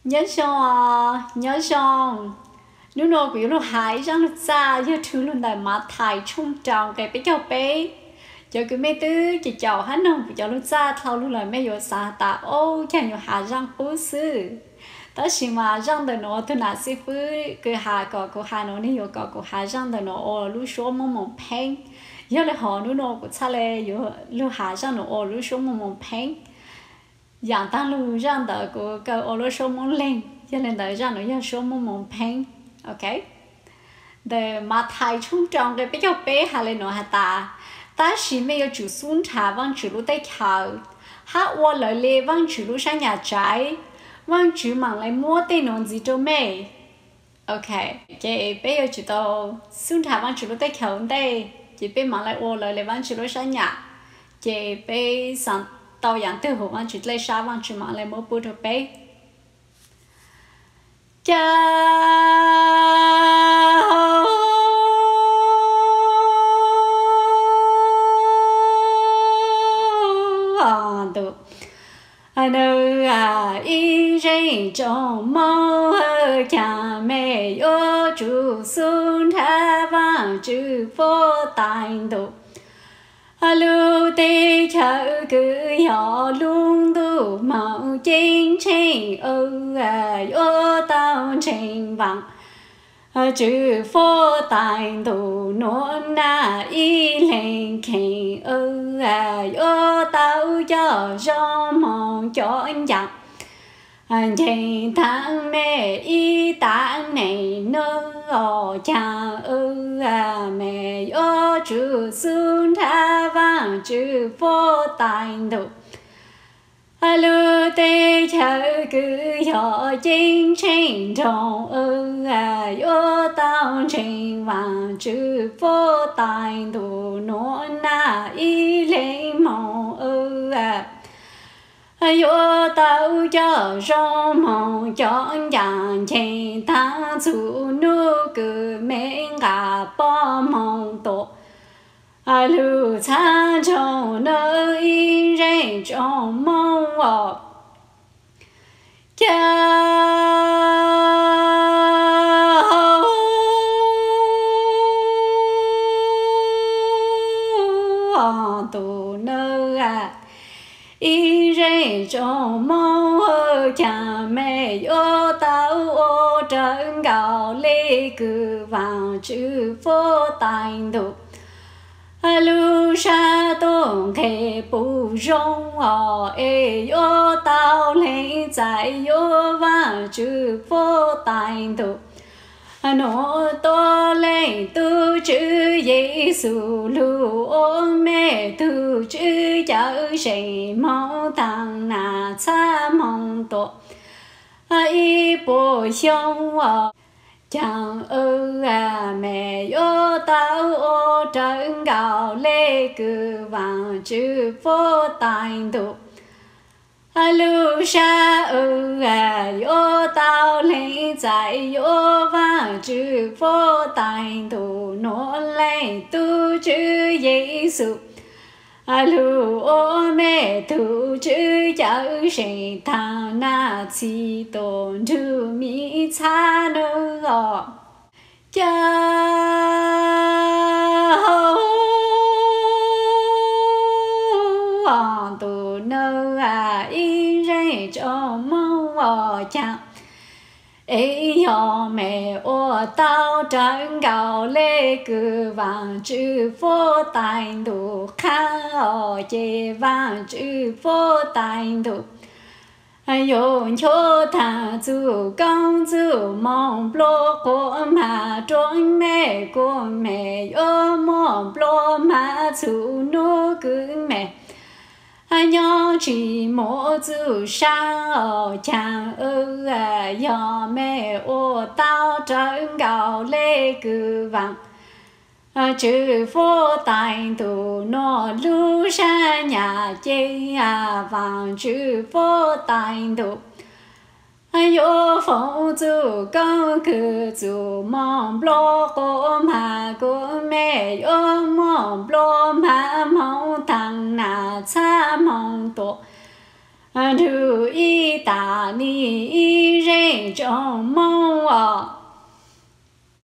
Nyob zoo, nyob zoo. Hnub no kuv yuav lug has ib zaaj lug txaj yog rhu lug ntawm Mathais tshooj rau nqe peb caug peb. Cov kws mej twb caum caum hab noog kuv cov lug txaj dlhau lug lawm mej yuav xaav tas, Ob, caag yuav has zaaj qub xwb. Tab sis mas zaaj ntawm nuav tug nam xib fwb kws has kom kuv has nuav nwg yuav kom kuv has zaaj ntawm nuav ua lub suab Moob Moos Pheeb. Yog le hov hnub no kuv txhaj le yuav lug has zaaj nuav ua lub suab Moob Moos Pheeb. Yaam taag lug zaaj ntawd kuv kaw ua lub suab Moob Leeg, yog le ntawd zaaj nuav yog suab Moob Moos Pheeb. Ok. Ntawm Mathais tshooj rau nqe peb caug peb has le nuav has tas, Tab sis mej yuav tsum xub nrhav Vaajtswv lub teb chaws, hab ua lawv le Vaajtswv lub sab nyam tsaiv, Vaajtswv maam le muab tej nuav ntxiv rua mej. Ok, ces peb yuav tsum tau xub nrhav Vaajtswv lub teb chaws ua ntej, ces peb maam le ua lawv le Vaajtswv lub sab nyam, ces peb xaav tau yaam twg huv Vaajtswv dlej sab Vaajtswv maam le muab pub rua peb. Cas ntuj, nws ib zeej tsoom Moob, cas mej yuav tsum xub nrhav Vaajtswv puab tais ntuj. Lub teb chaws kws yog lub ntuj moog ceeb tsheej, yuav tau ntseeg Vaajtswv puab tais ntuj nuav naj ib leeg kheej, yuav tau coj zoo moog cov ncaam nceeg taag mej ib taag neej nuav. Cas mej yuav tsum xub nrhav Vaajtswv puab tais ntuj. Lub teb chaws kws yog ceeb tsheej nroog, yuav tau ntseeg Vaajtswv puab tais ntuj nuav naj ib leeg moog. Yuav tau coj zoo moog cov ncaam nceeg taag txug nub kws mej nqaa poj moog tuaj. Lug txhab ntsoog nawb ib zeej tsoom Moob os. Cas ntuj nawb, ib zeej tsoom Moob, cas mej yuav tau ua rawv nkaus le kws Vaajtswv puab tais ntuj. Lub sab tuaj nqeg puj zoo os, es yuav tau lees txais yuav Vaajtswv puab tais ntuj. Nuav tuab leeg tub tswv Yexus lug ua mej tug tswv cawm seej moog taag naj txhab moog tuaj ib puas xyoo os. Cas mej yuav tau ua rawv nkaus le kws Vaajtswv puab tais ntuj. Lub sab yuav tau lees txais yuav Vaajtswv puab tais ntuj. Nuav leej tub tswv Yexus lug ua mej tug tswv cawm seej taag naj txhij tuaj nrug miv txhab nawb os. Cas ntuj nawb, ib zeej tsoom Moob os, cas es yog mej ua tau rawv nkaus le kws Vaajtswv puab tais ntuj qha os, ces Vaajtswv puab tais ntuj yuav nchuav taag txuj koob txuj moo nplua quav mas rua mej kuas mej yuav muaj nplua mas txug nub kws mej nyob tsi muaj txuj sa os. Cas yog mej ua tau rawv nkaus le kws Vaajtswv puab tais ntuj. Nuav lub sab nyam ces Vaajtswv puab tais ntuj yuav foom txuj koob kws txuj moo nplua quav mas kuas mej yuav muaj nplua mas moog taag naj txhab moog tuaj. Nrug ib tag nim ib zeej tsoom Hmoob os.